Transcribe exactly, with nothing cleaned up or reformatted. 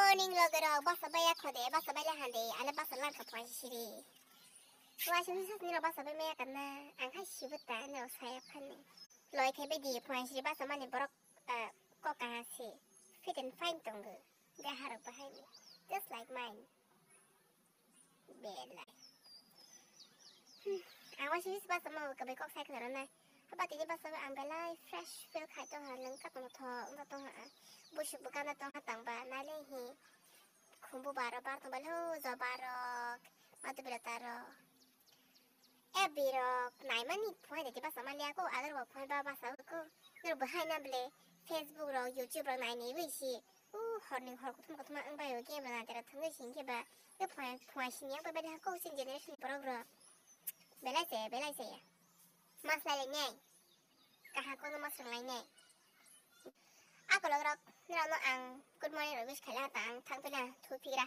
Morning loge rok, basa baya khode, basa baya hande, ale basa langkha phai siri. Washing machine ni rok basa bai maya kana, ang khai sibu ta, no saya khani. Loi khai bidi phai siri basa mani borok, ah, kok kaha si. Fit and fine tongo. Deha rok bahai ni. Just like mine. Belai. Hmm, ang washing machine basa mo kabai kok sai khna nai. Haba tini basa ang belai fresh feel khai tong ha, lengka tong tho, ongka tong ha. Busu bukana tong ha tang ba, nai le hi. Khumbu baro bar tong ba lo, jo barok. Matu bila taro. F B rok naimani phone de basa ma liya ko, agar bo phone ba basa ko. Nor bahai na ble Facebook rok, YouTube rok nai ni wi si. U horni hor kuthum kuthum ang bai game rok na tera thangwi sing ke ba. Ke phone phone sini ang bai bai ko sin generation borok rok. Belai se, belai se ya. Mas lai lai nai. Kaha kono mas rang lai nai. Akolok rok, nirok no ang good morning rok wish khaila ta ang thang pila thu pira.